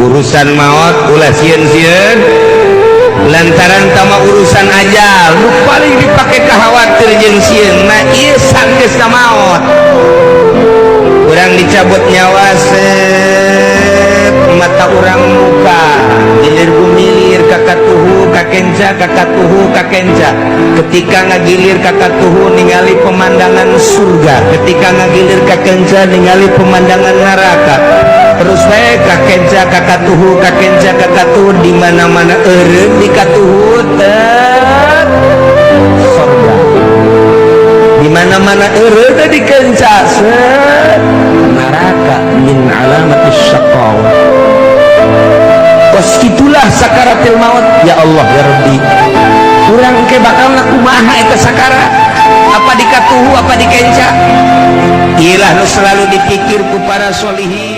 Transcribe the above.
Urusan maut ulah sieun-sieun, lantaran tama urusan ajal nu paling dipake khawatir jeung sieun. Nah, ieu sanggeusna maut, urang dicabut nyawa, set, mata urang muka, gilir gumilir ka katuhu ka kenca, ka katuhu ka kenca. Ketika ngagilir ka katuhu, ningali pemandangan surga. Ketika ngagilir ka kenca, ningali pemandangan neraka. Terus bae ka kenca ka katuhu, ka kenca ka katuhu. Di mana-mana eureun di katuhu tet surga, di mana-mana eureun di kenca set neraka. Min alamatis syaqawah. Kos itulah sakaratil maut. Ya Allah, ya Rabbi, urang ke bakal kumaha eta sakarat? Apa di katuhu, apa di kenca? Ilah nu selalu dipikir ku para solihin.